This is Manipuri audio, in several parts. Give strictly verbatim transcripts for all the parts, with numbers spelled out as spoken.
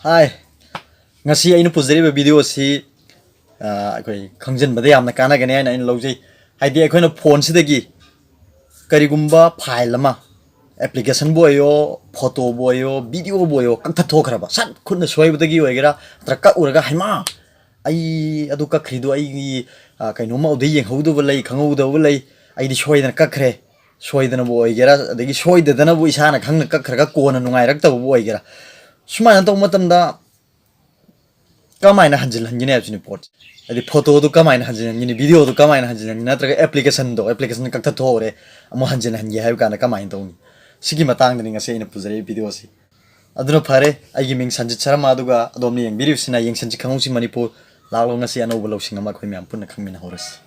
ꯍꯥꯏ, ꯉꯁꯤ ꯑꯩꯅ ꯄꯨꯖꯔꯤꯕ video ꯑꯁꯤ, ꯑ, ꯑꯩꯈꯣꯏ ꯈꯪꯖꯤꯟꯕꯗ ꯌꯥꯝꯅ ꯀꯥꯟꯅꯒꯅꯤ ꯍꯥꯏꯅ ꯑꯩꯅ ꯂꯧꯖꯩ꯫ ꯍꯥꯏꯗꯤ ꯑꯩꯈꯣꯏꯅ phone ꯁꯤꯗꯒꯤ ꯀꯔꯤꯒꯨꯝꯕ file ꯑꯃ, application ꯕꯨ ꯑꯣꯏꯌꯣ, photo ꯕꯨ ꯑꯣꯏꯌꯣ, video ꯕꯨ ꯑꯣꯏꯌꯣ, ꯀꯛꯊꯠꯊꯣꯛꯈ꯭ꯔꯕ, ꯁꯠ ꯈꯨꯠꯅ ꯁꯣꯏꯕꯗꯒꯤ ꯑꯣꯏꯒꯦꯔꯥ, ꯅꯠꯇ꯭ꯔꯒ ꯀꯛꯎꯔꯒ, "ꯍꯩꯃꯥ, ꯑꯩ ꯑꯗꯨ ꯀꯛꯈ꯭ꯔꯤꯗꯣ ꯑꯩꯒꯤ, ꯑ, ꯀꯩꯅꯣꯝꯃ ꯑꯗꯨꯗꯩ ꯌꯦꯡꯍꯧꯗꯕ ꯂꯩ, ꯈꯪꯍꯧꯗꯕ ꯂꯩ, ꯑꯩꯗꯤ ꯁꯣꯏꯗꯅ ꯀꯛꯈ꯭ꯔꯦ", ꯁꯣꯏꯗꯅꯕꯨ ꯑꯣꯏꯒꯦꯔꯥ, ꯑꯗꯒꯤ ꯁꯣꯏꯗꯗꯅꯕꯨ ꯏꯁꯥꯅ ꯈꯪꯅ ꯀꯛꯈ꯭ꯔꯒ ꯀꯣꯟꯅ ꯅꯨꯡꯉꯥꯏꯔꯛꯇꯕꯕꯨ ꯑꯣꯏꯒꯦꯔꯥ, ꯁꯨꯃꯥꯏꯅ ꯇꯧꯕ ꯃꯇꯝꯗ ꯀꯃꯥꯏꯅ ꯍꯟꯖꯤꯜꯍꯟꯒꯅꯤ ꯍꯥꯏꯕꯁꯤꯅꯤ ꯄꯣꯠꯁꯦ꯫ ꯍꯥꯏꯗꯤ photo ꯗꯨ ꯀꯃꯥꯏꯅ ꯍꯟꯖꯤꯜꯍꯟꯒꯅꯤ, video ꯗꯨ ꯀꯃꯥꯏꯅ ꯍꯟꯖꯤꯜꯍꯟꯒꯅꯤ, ꯅꯠꯇ꯭ꯔꯒ application ꯗꯣ, application ꯀꯛꯊꯠꯊꯣꯛꯎꯔꯦ, ꯑꯃꯨꯛ ꯍꯟꯖꯤꯜꯍꯟꯒꯦ ꯍꯥꯏꯕ ꯀꯥꯟꯗ ꯀꯃꯥꯏꯅ ꯇꯧꯅꯤ? ꯁꯤꯒꯤ ꯃꯇꯥꯡꯗꯅꯤ ꯉꯁꯤ ꯑꯩꯅ ꯄꯨꯖꯔꯛꯏ video ꯁꯤ꯫ ꯑꯗꯨꯅ ꯐꯔꯦ, ꯑꯩꯒꯤ ꯃꯤꯡ ꯁꯟꯖꯤꯠ ꯁꯔꯃ, ꯑꯗꯨꯒ ꯑꯗꯣꯝꯅ ꯌꯦꯡꯕꯤꯔꯤꯕꯁꯤꯅ ꯌꯦꯡꯁꯟꯁꯤ ꯈꯪꯍꯧꯁꯤ ꯃꯅꯤꯄꯨꯔ꯫ ꯂꯥꯛꯂꯣ, ꯉꯁꯤ ꯑꯅꯧꯕ ꯂꯧꯁꯤꯡ ꯑꯃ ꯑꯩꯈꯣꯏ ꯃꯌꯥꯝ ꯄꯨꯟꯅ ꯈꯪꯃꯤꯟꯅꯍꯧꯔꯁꯤ꯫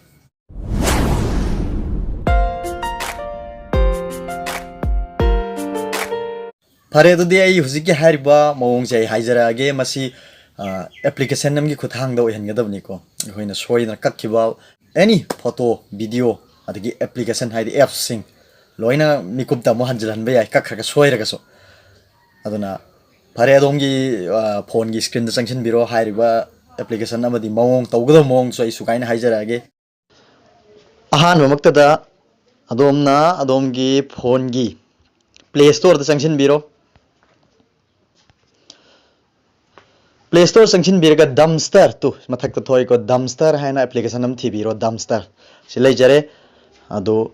ꯐꯔꯦ, ꯑꯗꯨꯗꯤ ꯑꯩ ꯍꯧꯖꯤꯛꯀꯤ ꯍꯥꯏꯔꯤꯕ ꯃꯑꯣꯡꯁꯦ ꯑꯩ ꯍꯥꯏꯖꯔꯛꯑꯒꯦ꯫ ꯃꯁꯤ, ꯑ, application ꯑꯃꯒꯤ ꯈꯨꯠꯊꯥꯡꯗ ꯑꯣꯏꯍꯟꯒꯗꯕꯅꯤꯀꯣ꯫ ꯑꯩꯈꯣꯏꯅ ꯁꯣꯏꯗꯅ ꯀꯛꯈꯤꯕ any photo, video, ꯑꯗꯒꯤ application, ꯍꯥꯏꯗꯤ apps ꯁꯤꯡ ꯂꯣꯏꯅ ꯃꯤꯀꯨꯞꯇ ꯑꯃꯨꯛ ꯍꯟꯖꯤꯜꯍꯟꯕ ꯌꯥꯏ, ꯀꯛꯈ꯭ꯔꯒ ꯁꯣꯏꯔꯒꯁꯨ꯫ ꯑꯗꯨꯅ ꯐꯔꯦ, ꯑꯗꯣꯝꯒꯤ, ꯑ, phone ꯒꯤ screen ꯗ ꯆꯪꯁꯤꯟꯕꯤꯔꯣ꯫ ꯍꯥꯏꯔꯤꯕ application ꯑꯃꯗꯤ ꯃꯑꯣꯡ, ꯇꯧꯒꯗꯕ ꯃꯑꯣꯡꯁꯨ ꯑꯩ ꯁꯨꯒꯥꯏꯅ ꯍꯥꯏꯖꯔꯛꯑꯒꯦ꯫ ꯑꯍꯥꯟꯕꯃꯛꯇꯗ ꯑꯗꯣꯝꯅ ꯑꯗꯣꯝꯒꯤ phone ꯒꯤ Play Store ꯗ ꯆꯪꯁꯤꯟꯕꯤꯔꯣ꯫ Play Store ꯆꯪꯁꯤꯟꯕꯤꯔꯒ Dumpster ꯇꯨ ꯃꯊꯛꯇ ꯊꯣꯛꯏꯀꯣ, Dumpster ꯍꯥꯏꯅ application ꯑꯃ ꯊꯤꯕꯤꯔꯣ, Dumpster꯫ ꯁꯤ ꯂꯩꯖꯔꯦ꯫ ꯑꯗꯣ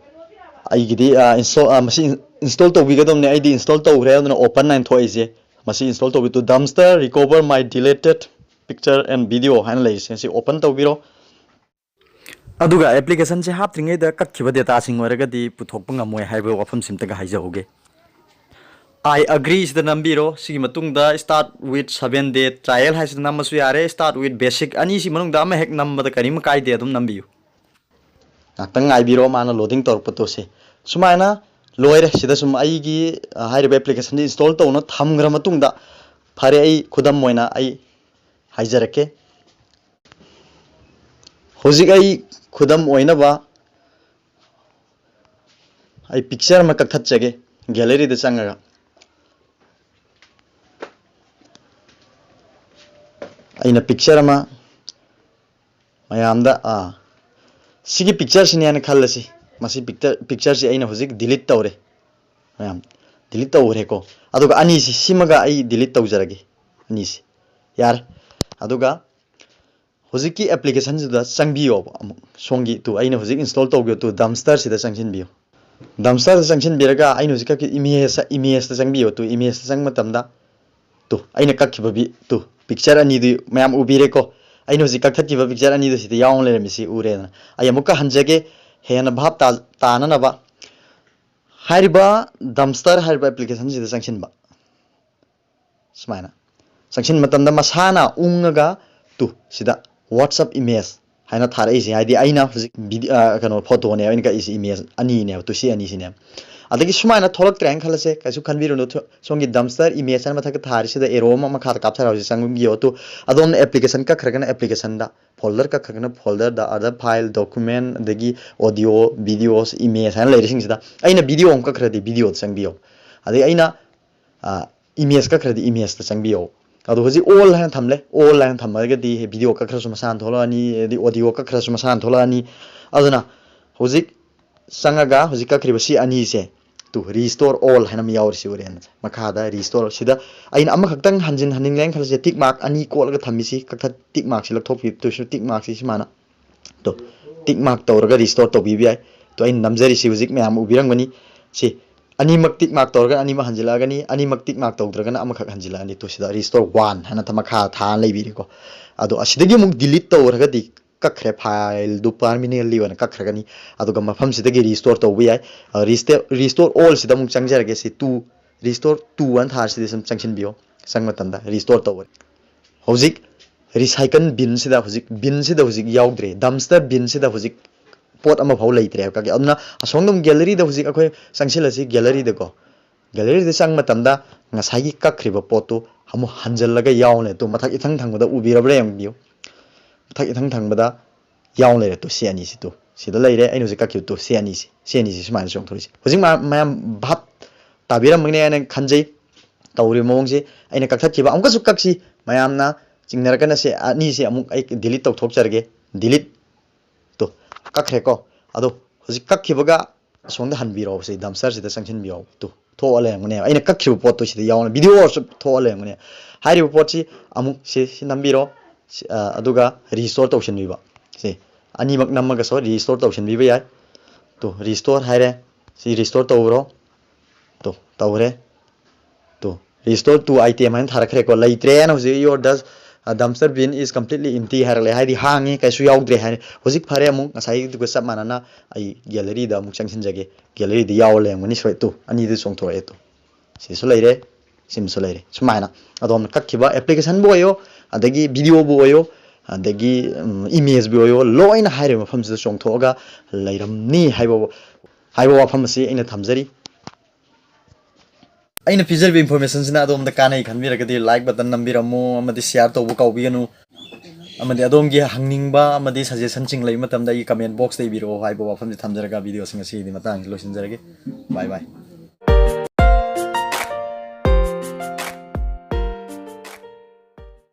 ꯑꯩꯒꯤꯗꯤ, ꯑ, install, ꯑ, ꯃꯁꯤ install ꯇꯧꯕꯤꯒꯗꯕꯅꯦ꯫ ꯑꯩꯗꯤ install ꯇꯧꯈ꯭ꯔꯦ, ꯑꯗꯨꯅ open ꯍꯥꯏꯅ ꯊꯣꯛꯏꯁꯦ꯫ ꯃꯁꯤ install ꯇꯧꯕꯤꯗꯨ, Dumpster Recover My Deleted Picture and Video ꯍꯥꯏꯅ ꯂꯩꯔꯤꯁꯦ, ꯁꯤ open ꯇꯧꯕꯤꯔꯣ꯫ ꯑꯗꯨꯒ application ꯁꯦ ꯍꯥꯞꯇ꯭ꯔꯤꯉꯩꯗ ꯀꯛꯈꯤꯕ data ꯁꯤꯡ ꯑꯣꯏꯔꯒꯗꯤ ꯄꯨꯊꯣꯛꯄ ꯉꯝꯃꯣꯏ ꯍꯥꯏꯕ ꯋꯥꯐꯝꯁꯤꯃꯇꯒ ꯍꯥꯏꯖꯍꯧꯒꯦ꯫ "I agree" ꯁꯤꯗ ꯅꯝꯕꯤꯔꯣ꯫ ꯁꯤꯒꯤ ꯃꯇꯨꯡꯗ "Start with seven day trial" ꯍꯥꯏꯁꯤꯗ ꯅꯝꯃꯁꯨ ꯌꯥꯔꯦ, "Start with basic", ꯑꯅꯤꯁꯤ ꯃꯅꯨꯡꯗ ꯑꯃ ꯍꯦꯛ ꯅꯝꯕꯗ ꯀꯔꯤꯝ ꯀꯥꯏꯗꯦ, ꯑꯗꯨꯝ ꯅꯝꯕꯤꯌꯨ꯫ ꯉꯥꯛꯇꯪ ꯉꯥꯏꯕꯤꯔꯣ, ꯃꯥꯅ loading ꯇꯧꯔꯛꯄꯗꯣ ꯁꯦ꯫ ꯁꯨꯃꯥꯏꯅ ꯂꯣꯏꯔꯦ꯫ ꯁꯤꯗ ꯁꯨꯝ ꯑꯩꯒꯤ, ꯑ, ꯍꯥꯏꯔꯤꯕ application ꯁꯤ install ꯇꯧꯅ ꯊꯝꯈ꯭ꯔ ꯃꯇꯨꯡꯗ, ꯐꯔꯦ, ꯑꯩ ꯈꯨꯗꯝ ꯑꯣꯏꯅ ꯑꯩ ꯍꯥꯏꯖꯔꯛꯀꯦ꯫ ꯍꯧꯖꯤꯛ ꯑꯩ ꯈꯨꯗꯝ ꯑꯣꯏꯅꯕ ꯑꯩ picture ꯑꯃ ꯀꯛꯊꯠꯆꯒꯦ, gallery ꯗ ꯆꯪꯉꯒ꯫ ꯑꯩꯅ ꯄꯤꯛꯆꯔ ꯑꯃ ꯃꯌꯥꯝꯗ, ꯑꯥ, ꯁꯤꯒꯤ ꯄꯤꯛꯆꯔꯁꯤꯅꯦ ꯍꯥꯏꯅ ꯈꯜꯂꯁꯤ꯫ ꯃꯁꯤ ꯄꯤꯛꯆꯔ, ꯄꯤꯛꯆꯔꯁꯤ ꯑꯩꯅ ꯍꯧꯖꯤꯛ ꯗꯤꯂꯤꯠ ꯇꯧꯔꯦ꯫ ꯃꯌꯥꯝ, ꯗꯤꯂꯤꯠ ꯇꯧꯈ꯭ꯔꯦꯀꯣ꯫ ꯑꯗꯨꯒ ꯑꯅꯤꯁꯤ, ꯁꯤꯃꯒ ꯑꯩ ꯗꯤꯂꯤꯠ ꯇꯧꯖꯔꯒꯦ, ꯑꯅꯤꯁꯤ꯫ ꯌꯥꯔꯦ꯫ ꯑꯗꯨꯒ ꯍꯧꯖꯤꯛꯀꯤ ꯑꯦꯄ꯭ꯂꯤꯀꯦꯁꯟꯁꯤꯗ ꯆꯪꯕꯤꯌꯣꯕ꯫ ꯑꯃꯨꯛ ꯁꯣꯝꯒꯤ, ꯇꯨ, ꯑꯩꯅ ꯍꯧꯖꯤꯛ ꯏꯟꯁꯇꯣꯜ ꯇꯧꯈꯤꯕ, ꯇꯨ, ꯗꯝꯁꯇꯔꯁꯤꯗ ꯆꯪꯁꯤꯟꯕꯤꯌꯨ꯫ ꯗꯝꯁꯇꯔꯗ ꯆꯪꯁꯤꯟꯕꯤꯔꯒ ꯑꯩꯅ ꯍꯧꯖꯤꯛ ꯀꯛꯈꯤ ꯏꯃꯦꯖ, ꯏꯃꯦꯖꯇ ꯆꯪꯕꯤꯌꯨ꯫ ꯇꯨ, ꯏꯃꯦꯖꯇ ꯆꯪꯕ ꯃꯇꯝꯗ, ꯇꯨ, ꯑꯩꯅ ꯀꯛꯈꯤꯕ ꯚꯤ-, ꯇꯨ, ꯄꯤꯛꯆꯔ ꯑꯅꯤꯗꯨ ꯃꯌꯥꯝ ꯎꯕꯤꯔꯦꯀꯣ꯫ ꯑꯩꯅ ꯍꯧꯖꯤꯛ ꯀꯛꯊꯠꯈꯤꯕ ꯄꯤꯛꯆꯔ ꯑꯅꯤꯗꯨ ꯁꯤꯗ ꯌꯥꯎꯅ ꯂꯩꯔꯝꯃꯤꯁꯤ ꯎꯔꯦꯗꯅ꯫ ꯑꯩ ꯑꯃꯨꯛꯀ ꯍꯟꯖꯒꯦ, ꯍꯦꯟꯅ ꯚꯥꯞ ꯇꯥ-, ꯇꯥꯅꯅꯕ꯫ ꯍꯥꯏꯔꯤꯕ ꯗꯝꯁꯇꯔ ꯍꯥꯏꯔꯤꯕ ꯑꯦꯄ꯭ꯂꯤꯀꯦꯁꯟꯁꯤꯗ ꯆꯪꯁꯤꯟꯕ꯫ ꯁꯨꯃꯥꯏꯅ ꯆꯪꯁꯤꯟꯕ ꯃꯇꯝꯗ ꯃꯁꯥꯅ ꯎꯪꯉꯒ, ꯇꯨ, ꯁꯤꯗ WhatsApp ꯏꯃꯦꯖ ꯍꯥꯏꯅ ꯊꯥꯔꯛꯏꯁꯦ, ꯍꯥꯏꯗꯤ ꯑꯩꯅ ꯍꯧꯖꯤꯛ ꯚꯤꯗꯤ-, ꯑ, ꯀꯩꯅꯣ, ꯐꯣꯇꯣꯅꯦꯕ ꯑꯩꯅ ꯀꯛꯏꯁꯦ, ꯏꯃꯦꯖ ꯑꯅꯤꯅꯦꯕ, ꯇꯨ, ꯁꯤ ꯑꯅꯤꯁꯤꯅꯦꯕ꯫ ꯑꯗꯒꯤ ꯁꯨꯃꯥꯏꯅ ꯊꯣꯛꯂꯛꯇ꯭ꯔꯦ ꯍꯥꯏꯅ ꯈꯜꯂꯁꯦ, ꯀꯩꯁꯨ ꯈꯟꯕꯤꯔꯨꯅꯨ꯫ ꯊꯣ-, ꯁꯣꯝꯒꯤ ꯗꯝꯁꯇꯔ ꯏꯃꯦꯖ ꯍꯥꯏꯅ ꯃꯊꯛꯇ ꯊꯥꯔꯤꯁꯤꯗ ꯑꯦꯔꯣ ꯑꯃ ꯃꯈꯥꯗ ꯀꯥꯞꯊꯔꯛꯑꯣ, ꯁꯤ ꯆꯪꯕꯤꯌꯣ꯫ ꯇꯨ, ꯑꯗꯣꯝꯅ ꯑꯦꯄ꯭ꯂꯤꯀꯦꯁꯟ ꯀꯛꯈ꯭ꯔꯒꯅ ꯑꯦꯄ꯭ꯂꯤꯀꯦꯁꯟꯗ, ꯐꯣꯜꯗꯔ ꯀꯛꯈ꯭ꯔꯒꯅ ꯐꯣꯜꯗꯔꯗ, other file, document, ꯑꯗꯒꯤ audio, videos, image ꯍꯥꯏꯅ ꯂꯩꯔꯤꯁꯤꯡꯁꯤꯗ ꯑꯩꯅ ꯚꯤꯗꯤꯑꯣ ꯑꯃ ꯀꯛꯈ꯭ꯔꯗꯤ ꯚꯤꯗꯤꯑꯣꯗ ꯆꯪꯕꯤꯌꯣ꯫ ꯑꯗꯩ ꯑꯩꯅ, ꯑ, ꯏꯃꯦꯖ ꯀꯛꯈ꯭ꯔꯗꯤ ꯏꯃꯦꯖꯇ ꯆꯪꯕꯤꯌꯣ꯫ ꯑꯗꯣ ꯍꯧꯖꯤꯛ ꯑꯣꯜ ꯍꯥꯏꯅ ꯊꯝꯂꯦ꯫ ꯑꯣꯜ ꯍꯥꯏꯅ ꯊꯝꯃꯒꯗꯤ ꯚꯤꯗꯤꯑꯣ ꯀꯛꯈ꯭ꯔꯁꯨ ꯃꯁꯥꯅ ꯊꯣꯛꯂꯛꯑꯅꯤ, ꯑꯗꯩ ꯑꯣꯗꯤꯑꯣ ꯀꯛꯈ꯭ꯔꯁꯨ ꯃꯁꯥꯅ ꯊꯣꯛꯂꯛꯑꯅꯤ꯫ ꯑꯗꯨꯅ ꯍꯧꯖꯤꯛ ꯆꯪꯉꯒ ꯍꯧꯖꯤꯛ ꯀꯛꯈ꯭ꯔꯤꯕ ꯁꯤ ꯑꯅꯤꯁꯦ, ꯇꯨ, restore all ꯍꯥꯏꯅ ꯑꯃ ꯌꯥꯎꯔꯤꯁꯤ ꯎꯔꯦꯅ꯫ ꯃꯈꯥꯗ restore, ꯁꯤꯗ ꯑꯩꯅ ꯑꯃꯈꯛꯇꯪ ꯍꯟꯖꯤꯟꯍꯟꯅꯤꯡꯉꯦꯅ ꯈꯜꯂꯁꯦ, ꯇꯤꯛ ꯃꯥꯔꯛ ꯑꯅꯤ ꯀꯣꯠꯂꯒ ꯊꯝꯃꯤꯁꯤ, ꯀꯛꯊꯠ, ꯇꯤꯛ ꯃꯥꯔꯛꯁꯤ ꯂꯧꯊꯣꯛꯄꯤꯌꯨ꯫ ꯇꯨꯁꯨ ꯇꯤꯛ ꯃꯥꯔꯛꯁꯤ ꯁꯨꯃꯥꯏꯅ, ꯇꯨ, ꯇꯤꯛ ꯃꯥꯔꯛ ꯇꯧꯔꯒ restore ꯇꯧꯕꯤꯕ ꯌꯥꯏ꯫ ꯇꯨ, ꯑꯩꯅ ꯅꯝꯖꯔꯤꯁꯤ ꯍꯧꯖꯤꯛ ꯃꯌꯥꯝ ꯎꯕꯤꯔꯝꯒꯅꯤ꯫ ꯁꯤ ꯑꯅꯤꯃꯛ ꯇꯤꯛ ꯃꯥꯔꯛ ꯇꯧꯔꯒꯅ ꯑꯅꯤꯃꯛ ꯍꯟꯖꯤꯜꯂꯛꯑꯒꯅꯤ, ꯑꯅꯤꯃꯛ ꯇꯤꯛ ꯃꯥꯔꯛ ꯇꯧꯗ꯭ꯔꯒꯅ ꯑꯃꯈꯛ ꯍꯟꯖꯤꯜꯂꯛꯑꯅꯤ꯫ ꯇꯨ, ꯁꯤꯗ restore one ꯍꯥꯏꯅ ꯊ-, ꯃꯈꯥ ꯊꯥꯅ ꯂꯩꯕꯤꯔꯦꯀꯣ꯫ ꯑꯗꯣ ꯑꯁꯤꯗꯒꯤ ꯑꯃꯨꯛ ꯗꯤꯂꯤꯠ ꯇꯧꯔꯒꯗꯤ ꯀꯛꯈ꯭ꯔꯦ, ꯐꯥꯏꯜꯗꯨ ꯄꯥꯔꯃꯤꯅꯦꯟꯂꯤ ꯑꯣꯏꯅ ꯀꯛꯈ꯭ꯔꯒꯅꯤ꯫ ꯑꯗꯨꯒ ꯃꯐꯝꯁꯤꯗꯒꯤ restore ꯇꯧꯕ ꯌꯥꯏ꯫ ꯑ, restore, restore all ꯁꯤꯗ ꯑꯃꯨꯛ ꯆꯪꯖꯔꯒꯦ꯫ ꯁꯤ ꯇꯨ, restore to ꯑꯅ ꯊꯥꯔꯁꯤꯗ ꯁꯨꯝ ꯆꯪꯁꯤꯟꯕꯤꯌꯣ꯫ ꯆꯪꯕ ꯃꯇꯝꯗ restore ꯇꯧꯕ꯫ ꯍꯧꯖꯤꯛ recycle binꯁꯤꯗ, ꯍꯧꯖꯤꯛ binꯁꯤꯗ ꯍꯧꯖꯤꯛ ꯌꯥꯎꯗ꯭ꯔꯦ, dumpster binꯁꯤꯗ ꯍꯧꯖꯤꯛ ꯄꯣꯠ ꯑꯃꯐꯥꯎ ꯂꯩꯇ꯭ꯔꯦꯕ ꯀꯛꯀꯦ꯫ ꯑꯗꯨꯅ ꯑꯁꯣꯝꯗ ꯑꯃꯨꯛ galleryꯗ ꯍꯧꯖꯤꯛ ꯑꯩꯈꯣꯏ ꯆꯪꯁꯤꯜꯂꯁꯤ, galleryꯗꯀꯣ꯫ Galleryꯗ ꯆꯪꯕ ꯃꯇꯝꯗ ꯉꯁꯥꯏꯒꯤ ꯀꯛꯈ꯭ꯔꯤꯕ ꯄꯣꯠꯇꯨ ꯑꯃꯨꯛ ꯍꯟꯖꯤꯜꯂꯒ ꯌꯥꯎꯅ ꯇꯨ ꯃꯊꯛ ꯏꯊꯪ ꯊꯪꯕꯗ ꯎꯕꯤꯔꯕ꯭ꯔꯥ ꯌꯦꯡꯕꯤꯌꯨ꯫ ꯃꯊꯛ ꯏꯊꯪ ꯊꯪꯕꯗ ꯌꯥꯎ ꯂꯩꯔꯦ꯫ ꯇꯨ, ꯁꯤ ꯑꯅꯤꯁꯤ ꯇꯨ ꯁꯤꯗ ꯂꯩꯔꯦ꯫ ꯑꯩꯅ ꯍꯧꯖꯤꯛ ꯀꯛꯈꯤꯕ ꯇꯨ, ꯁꯤ ꯑꯅꯤꯁꯤ, ꯁꯤ ꯑꯅꯤꯁꯤ ꯁꯨꯃꯥꯏꯅ ꯆꯣꯡꯊꯣꯔꯛꯏꯁꯦ꯫ ꯍꯧꯖꯤꯛ ꯃꯌꯥꯝ, ꯃꯌꯥꯝ ꯚꯥꯞ ꯇꯥꯕꯤꯔꯝꯒꯅꯤ ꯍꯥꯏꯅ ꯈꯟꯖꯩ꯫ ꯇꯧꯔꯤꯕ ꯃꯑꯣꯡꯁꯤ ꯑꯩꯅ ꯀꯛꯊꯠꯈꯤꯕ꯫ ꯑꯃꯨꯛꯀꯁꯨ ꯀꯛꯁꯤ, ꯃꯌꯥꯝꯅ ꯆꯤꯡꯅꯔꯛꯀꯅꯁꯦ ꯑꯅꯤꯁꯦ ꯑꯃꯨꯛ ꯑꯩ delete ꯇꯧꯊꯣꯛꯆꯔꯒꯦ꯫ Delete꯫ ꯇꯨ, ꯀꯛꯈ꯭ꯔꯦꯀꯣ꯫ ꯑꯗꯣ ꯍꯧꯖꯤꯛ ꯀꯛꯈꯤꯕꯒ ꯑꯁꯣꯝꯗ ꯍꯟꯕꯤꯔꯛꯑꯣ, ꯁꯤ dumpster ꯁꯤꯗ ꯆꯪꯁꯤꯟꯕꯤꯔꯛꯑꯣ꯫ ꯇꯨ, ꯊꯣꯛꯑ ꯂꯩꯔꯝꯒꯅꯦꯕ꯫ ꯑꯩꯅ ꯀꯛꯈꯤꯕ ꯄꯣꯠꯇꯣ ꯁꯤꯗ ꯌꯥꯎꯅ video ꯑꯣꯏꯔꯁꯨ ꯊꯣꯛꯑ ꯂꯩꯔꯝꯒꯅꯦ꯫ ꯍꯥꯏꯔꯤꯕ ꯄꯣꯠꯁꯤ ꯑꯃꯨꯛ ꯁꯤ, ꯁꯤ ꯅꯝꯕꯤꯔꯣ꯫ ꯁꯤ, ꯑ, ꯑꯗꯨꯒ restore ꯇꯧꯁꯤꯟꯕꯤꯕ꯫ ꯁꯤ ꯑꯅꯤꯃꯛ ꯅꯝꯃꯒ, sorry, restore ꯇꯧꯁꯤꯟꯕꯤꯕ ꯌꯥꯏ꯫ ꯇꯨ, restore ꯍꯥꯏꯔꯦ꯫ ꯁꯤ restore ꯇꯧꯔꯣ꯫ ꯇꯨ, ꯇꯧꯔꯦ꯫ ꯇꯨ, restore to item ꯍꯥꯏꯅ ꯊꯥꯔꯛꯈ꯭ꯔꯦꯀꯣ꯫ ꯂꯩꯇ꯭ꯔꯦꯅ ꯍꯧꯖꯤꯛ your dust, uh, dumpster bin is completely empty ꯍꯥꯏꯔꯛꯂꯦ, ꯍꯥꯏꯗꯤ ꯍꯥꯡꯉꯤ, ꯀꯩꯁꯨ ꯌꯥꯎꯗ꯭ꯔꯦ ꯍꯥꯏꯔꯦ꯫ ꯍꯧꯖꯤꯛ ꯐꯔꯦ, ꯑꯃꯨꯛ ꯉꯁꯥꯏꯒꯤꯗꯨꯒ ꯆꯞ ꯃꯥꯟꯅꯅ ꯑꯩ galleryꯗ ꯑꯃꯨꯛ ꯆꯪꯁꯤꯟꯖꯒꯦ꯫ Galleryꯗ ꯌꯥꯎꯔ ꯂꯩꯔꯝꯒꯅꯤ꯫ ꯁꯣꯏ, ꯇꯨ, ꯑꯅꯤꯗꯨ ꯆꯣꯡꯊꯣꯔꯛꯑꯦ꯫ ꯇꯨ, ꯁꯤꯁꯨ ꯂꯩꯔꯦ, ꯁꯤꯃꯁꯨ ꯂꯩꯔꯦ꯫ ꯁꯨꯃꯥꯏꯅ ꯑꯗꯣꯝꯅ ꯀꯛꯈꯤꯕ applicationꯕꯨ ꯑꯣꯏꯌꯣ, ꯑꯗꯒꯤ videoꯕꯨ ꯑꯣꯏꯌꯣ, ꯑꯗꯒꯤ, ꯎꯝ, imageꯕꯨ ꯑꯣꯏꯌꯣ, ꯂꯣꯏꯅ ꯍꯥꯏꯔꯤꯕ ꯃꯐꯝꯁꯤꯗ ꯆꯣꯡꯊꯣꯛꯑꯒ ꯂꯩꯔꯝꯅꯤ ꯍꯥꯏꯕ, ꯍꯥꯏꯕ ꯋꯥꯐꯝ ꯑꯁꯤ ꯑꯩꯅ ꯊꯝꯖꯔꯤ꯫ ꯑꯩꯅ ꯄꯤꯖꯔꯤꯕ informationꯁꯤꯅ ꯑꯗꯣꯝꯗ ꯀꯥꯟꯅꯩ ꯈꯟꯕꯤꯔꯒꯗꯤ like button ꯅꯝꯕꯤꯔꯝꯃꯨ, ꯑꯃꯗꯤ share ꯇꯧꯕ ꯀꯥꯎꯕꯤꯒꯅꯨ꯫ ꯑꯃꯗꯤ ꯑꯗꯣꯝꯒꯤ ꯍꯪꯅꯤꯡꯕ ꯑꯃꯗꯤ suggestionꯁꯤꯡ ꯂꯩꯕ ꯃꯇꯝꯗ ꯑꯩꯒꯤ comment boxꯇ ꯏꯕꯤꯔꯛꯑꯣ ꯍꯥꯏꯕ ꯋꯥꯐꯝꯁꯤ ꯊꯝꯖꯔꯒ videoꯁꯤ ꯉꯁꯤꯒꯤꯗꯤ ꯃꯇꯥꯡꯁꯤ ꯂꯣꯏꯁꯤꯟꯖꯔꯒꯦ꯫ Bye bye꯫